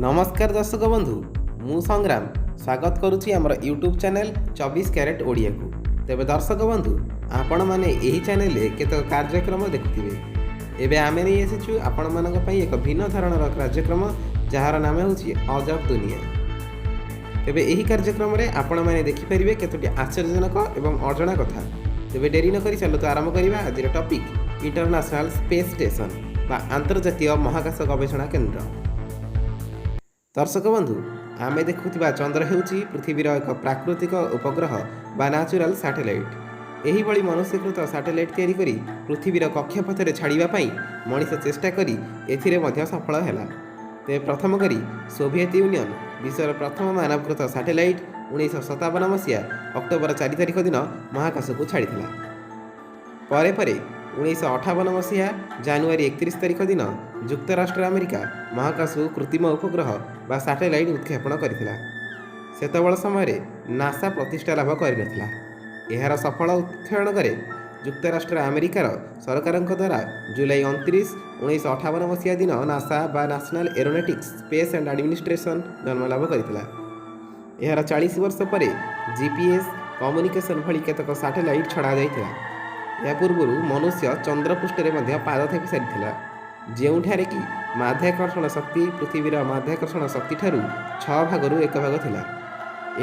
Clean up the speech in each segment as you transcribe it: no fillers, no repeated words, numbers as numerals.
ନମସ୍କାର ଦର୍ଶକ ବନ୍ଧୁ, ମୁଁ ସଂଗ୍ରାମ ସ୍ୱାଗତ କରୁଛି ଆମର ୟୁଟ୍ୟୁବ୍ ଚ୍ୟାନେଲ୍ 24 କ୍ୟାରେଟ୍ ଓଡ଼ିଆକୁ। ତେବେ ଦର୍ଶକ ବନ୍ଧୁ, ଆପଣମାନେ ଏହି ଚ୍ୟାନେଲରେ କେତେକ କାର୍ଯ୍ୟକ୍ରମ ଦେଖୁଥିବେ। ଏବେ ଆମେ ନେଇ ଆସିଛୁ ଆପଣମାନଙ୍କ ପାଇଁ ଏକ ଭିନ୍ନ ଧରଣର କାର୍ଯ୍ୟକ୍ରମ, ଯାହାର ନାମ ହେଉଛି ଅଜବ ଦୁନିଆ। ତେବେ ଏହି କାର୍ଯ୍ୟକ୍ରମରେ ଆପଣମାନେ ଦେଖିପାରିବେ କେତୋଟି ଆଶ୍ଚର୍ଯ୍ୟଜନକ ଏବଂ ଅଜଣା କଥା। ତେବେ ଡେରି ନକରି ଚାଲନ୍ତୁ ଆରମ୍ଭ କରିବା ଆଜିର ଟପିକ୍, ଇଣ୍ଟରନ୍ୟାସନାଲ୍ ସ୍ପେସ୍ ଷ୍ଟେସନ୍ ବା ଆନ୍ତର୍ଜାତୀୟ ମହାକାଶ ଗବେଷଣା କେନ୍ଦ୍ର। ଦର୍ଶକ ବନ୍ଧୁ, ଆମେ ଦେଖୁଥିବା ଚନ୍ଦ୍ର ହେଉଛି ପୃଥିବୀର ଏକ ପ୍ରାକୃତିକ ଉପଗ୍ରହ ବା ନ୍ୟାଚୁରାଲ୍ ସାଟେଲାଇଟ୍। ଏହିଭଳି ମନୁଷ୍ୟକୃତ ସାଟେଲାଇଟ୍ ତିଆରି କରି ପୃଥିବୀର କକ୍ଷପଥରେ ଛାଡ଼ିବା ପାଇଁ ମଣିଷ ଚେଷ୍ଟା କରି ଏଥିରେ ମଧ୍ୟ ସଫଳ ହେଲା। ତେବେ ପ୍ରଥମ କରି ସୋଭିଏତ ୟୁନିୟନ ବିଶ୍ୱର ପ୍ରଥମ ମାନବକୃତ ସାଟେଲାଇଟ୍ 1957 ମସିହା ଅକ୍ଟୋବର 4 ତାରିଖ ଦିନ ମହାକାଶକୁ ଛାଡ଼ିଥିଲା। ପରେ ପରେ 1958 ମସିହା ଜାନୁଆରୀ 31 ତାରିଖ ଦିନ ଯୁକ୍ତରାଷ୍ଟ୍ର ଆମେରିକା ମହାକାଶକୁ କୃତ୍ରିମ ଉପଗ୍ରହ ବା ସାଟେଲାଇଟ୍ ଉତ୍କ୍ଷେପଣ କରିଥିଲା। ସେତେବେଳ ସମୟରେ ନାସା ପ୍ରତିଷ୍ଠା ଲାଭ କରିନଥିଲା। ଏହାର ସଫଳ ଉତ୍କ୍ଷେପଣ କରି ଯୁକ୍ତରାଷ୍ଟ୍ର ଆମେରିକାର ସରକାରଙ୍କ ଦ୍ୱାରା ଜୁଲାଇ 29, 1958 ମସିହା ଦିନ ନାସା ବା national aeronautics space and administration ଜନ୍ମଲାଭ କରିଥିଲା। ଏହାର 40 ବର୍ଷ ପରେ ଜିପିଏସ୍ କମ୍ୟୁନିକେସନ୍ ଭଳି କେତେକ ସାଟେଲାଇଟ୍ ଛଡ଼ାଯାଇଥିଲା। ଏହା ପୂର୍ବରୁ ମନୁଷ୍ୟ ଚନ୍ଦ୍ରପୃଷ୍ଠରେ ମଧ୍ୟ ପାଦ ଥାପି ସାରିଥିଲା, ଯେଉଁଠାରେ କି ମାଧ୍ୟାକର୍ଷଣ ଶକ୍ତି ପୃଥିବୀର ମାଧ୍ୟାକର୍ଷଣ ଶକ୍ତିଠାରୁ ଛଅ ଭାଗରୁ ଏକ ଭାଗ ଥିଲା।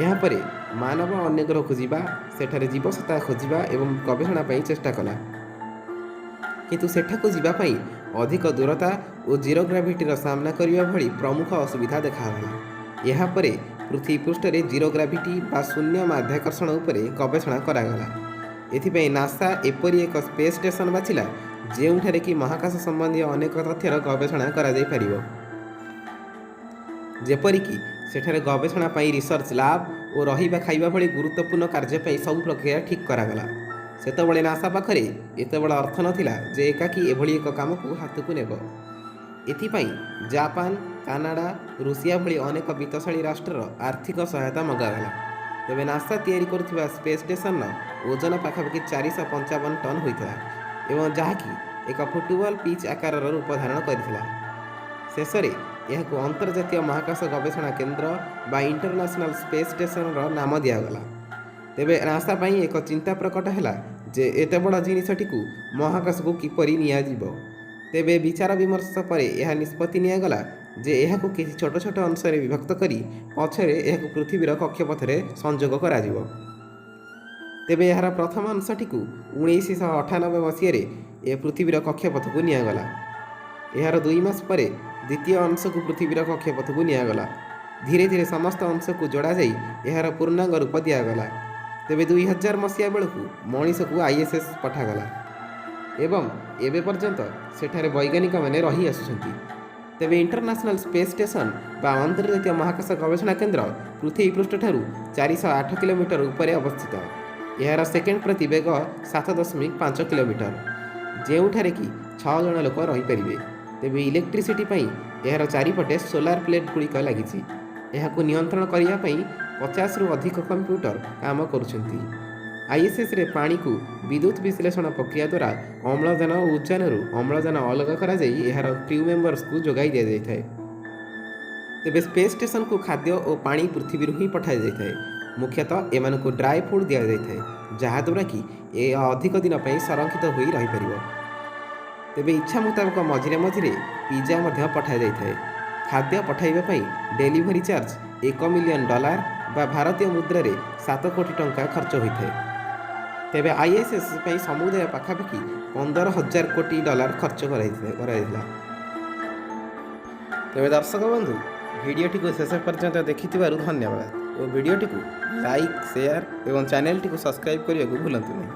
ଏହାପରେ ମାନବ ଅନ୍ୟ ଗ୍ରହକୁ ଯିବା, ସେଠାରେ ଜୀବସତ୍ତା ଖୋଜିବା ଏବଂ ଗବେଷଣା ପାଇଁ ଚେଷ୍ଟା କଲା। କିନ୍ତୁ ସେଠାକୁ ଯିବା ପାଇଁ ଅଧିକ ଦୂରତା ଓ ଜିରୋ ଗ୍ରାଭିଟିର ସାମ୍ନା କରିବା ଭଳି ପ୍ରମୁଖ ଅସୁବିଧା ଦେଖାଗଲା। ଏହାପରେ ପୃଥିବୀ ପୃଷ୍ଠରେ ଜିରୋ ଗ୍ରାଭିଟି ବା ଶୂନ୍ୟ ମାଧ୍ୟାକର୍ଷଣ ଉପରେ ଗବେଷଣା କରାଗଲା। ଏଥିପାଇଁ ନାସା ଏପରି ଏକ ସ୍ପେସ୍ ଷ୍ଟେସନ ବାଛିଲା, ଯେଉଁଠାରେ କି ମହାକାଶ ସମ୍ବନ୍ଧୀୟ ଅନେକ ତଥ୍ୟର ଗବେଷଣା କରାଯାଇପାରିବ। ଯେପରିକି ସେଠାରେ ଗବେଷଣା ପାଇଁ ରିସର୍ଚ୍ଚ ଲାବ୍ ଓ ରହିବା ଖାଇବା ଭଳି ଗୁରୁତ୍ୱପୂର୍ଣ୍ଣ କାର୍ଯ୍ୟ ପାଇଁ ସବୁ ପ୍ରକ୍ରିୟା ଠିକ୍ କରାଗଲା। ସେତେବେଳେ ନାସା ପାଖରେ ଏତେ ବଡ଼ ଅର୍ଥ ନଥିଲା ଯେ ଏକାକୀ ଏଭଳି ଏକ କାମକୁ ହାତକୁ ନେବ। ଏଥିପାଇଁ ଜାପାନ, କାନାଡା, ରୁଷିଆ ଭଳି ଅନେକ ବିତ୍ତଶାଳୀ ରାଷ୍ଟ୍ରର ଆର୍ଥିକ ସହାୟତା ମଗାଗଲା। ତେବେ ନାସା ତିଆରି କରୁଥିବା ସ୍ପେସ୍ ଷ୍ଟେସନର ଓଜନ ପାଖାପାଖି 455 ଟନ୍ ହୋଇଥିଲା ଏବଂ ଯାହାକି ଏକ ଫୁଟବଲ ପିଚ୍ ଆକାରର ରୂପ ଧାରଣ କରିଥିଲା। ଶେଷରେ ଏହାକୁ ଅନ୍ତର୍ଜାତୀୟ ମହାକାଶ ଗବେଷଣା କେନ୍ଦ୍ର ବା ଇଣ୍ଟରନ୍ୟାସନାଲ୍ ସ୍ପେସ୍ ଷ୍ଟେସନର ନାମ ଦିଆଗଲା। ତେବେ ନାସା ପାଇଁ ଏକ ଚିନ୍ତା ପ୍ରକଟ ହେଲା ଯେ ଏତେ ବଡ଼ ଜିନିଷଟିକୁ ମହାକାଶକୁ କିପରି ନିଆଯିବ। ତେବେ ବିଚାର ବିମର୍ଶ ପରେ ଏହା ନିଷ୍ପତ୍ତି ନିଆଗଲା ଯେ ଏହାକୁ କିଛି ଛୋଟ ଛୋଟ ଅଂଶରେ ବିଭକ୍ତ କରି ପଛରେ ଏହାକୁ ପୃଥିବୀର କକ୍ଷପଥରେ ସଂଯୋଗ କରାଯିବ। ତେବେ ଏହାର ପ୍ରଥମ ଅଂଶଟିକୁ 1998 ମସିହାରେ ଏ ପୃଥିବୀର କକ୍ଷପଥକୁ ନିଆଗଲା। ଏହାର 2 ମାସ ପରେ ଦ୍ୱିତୀୟ ଅଂଶକୁ ପୃଥିବୀର କକ୍ଷପଥକୁ ନିଆଗଲା। ଧୀରେ ଧୀରେ ସମସ୍ତ ଅଂଶକୁ ଯୋଡ଼ାଯାଇ ଏହାର ପୂର୍ଣ୍ଣାଙ୍ଗ ରୂପ ଦିଆଗଲା। ତେବେ 2000 ମସିହା ବେଳକୁ ମଣିଷକୁ ଆଇଏସ୍ଏସ୍ ପଠାଗଲା ଏବଂ ଏବେ ପର୍ଯ୍ୟନ୍ତ ସେଠାରେ ବୈଜ୍ଞାନିକମାନେ ରହି ଆସୁଛନ୍ତି। ତେବେ ଇଣ୍ଟରନ୍ୟାସନାଲ୍ ସ୍ପେସ୍ ଷ୍ଟେସନ ବା ଅନ୍ତର୍ଜାତୀୟ ମହାକାଶ ଗବେଷଣା କେନ୍ଦ୍ର ପୃଥିବୀ ପୃଷ୍ଠଠାରୁ 408 କିଲୋମିଟର ଉପରେ ଅବସ୍ଥିତ। ଏହାର ସେକେଣ୍ଡ ପ୍ରତି ବେଗ 7.5 କିଲୋମିଟର, ଯେଉଁଠାରେ କି ଛଅ ଜଣ ଲୋକ ରହିପାରିବେ। ତେବେ ଇଲେକ୍ଟ୍ରିସିଟି ପାଇଁ ଏହାର ଚାରିପଟେ ସୋଲାର ପ୍ଲେଟ୍ ଗୁଡ଼ିକ ଲାଗିଛି। ଏହାକୁ ନିୟନ୍ତ୍ରଣ କରିବା ପାଇଁ 50ରୁ ଅଧିକ କମ୍ପ୍ୟୁଟର କାମ କରୁଛନ୍ତି। ଆଇଏସ୍ଏସ୍ରେ ପାଣିକୁ ବିଦ୍ୟୁତ ବିଶ୍ଳେଷଣ ପ୍ରକ୍ରିୟା ଦ୍ୱାରା ଅମ୍ଳଜାନ ଓ ଉଜାନରୁ ଅମ୍ଳଜାନ ଅଲଗା କରାଯାଇ ଏହାର କ୍ରିଉ ମେମ୍ବର୍ସକୁ ଯୋଗାଇ ଦିଆଯାଇଥାଏ। ତେବେ ସ୍ପେସ୍ ଷ୍ଟେସନକୁ ଖାଦ୍ୟ ଓ ପାଣି ପୃଥିବୀରୁ ହିଁ ପଠାଯାଇଥାଏ। ମୁଖ୍ୟତଃ ଏମାନଙ୍କୁ ଡ୍ରାଏ ଫୁଡ଼୍ ଦିଆଯାଇଥାଏ, ଯାହାଦ୍ୱାରା କି ଏ ଅଧିକ ଦିନ ପାଇଁ ସଂରକ୍ଷିତ ହୋଇ ରହିପାରିବ। ତେବେ ଇଚ୍ଛା ମୁତାବକ ମଝିରେ ମଝିରେ ପିଜା ମଧ୍ୟ ପଠାଯାଇଥାଏ। ଖାଦ୍ୟ ପଠାଇବା ପାଇଁ ଡେଲିଭରି ଚାର୍ଜ 1 ମିଲିୟନ ଡଲାର ବା ଭାରତୀୟ ମୁଦ୍ରାରେ 7 କୋଟି ଟଙ୍କା ଖର୍ଚ୍ଚ ହୋଇଥାଏ। ତେବେ ଆଇଏସ୍ଏସ୍ ପାଇଁ ସମୁଦାୟ ପାଖାପାଖି 15,000 କୋଟି ଡଲାର ଖର୍ଚ୍ଚ କରାଯାଇଥିଲା। ତେବେ ଦର୍ଶକ ବନ୍ଧୁ, ଭିଡ଼ିଓଟିକୁ ଶେଷ ପର୍ଯ୍ୟନ୍ତ ଦେଖିଥିବାରୁ ଧନ୍ୟବାଦ ଓ ଭିଡ଼ିଓଟିକୁ ଲାଇକ୍, ସେୟାର ଏବଂ ଚ୍ୟାନେଲଟିକୁ ସବସ୍କ୍ରାଇବ୍ କରିବାକୁ ଭୁଲନ୍ତୁ ନାହିଁ।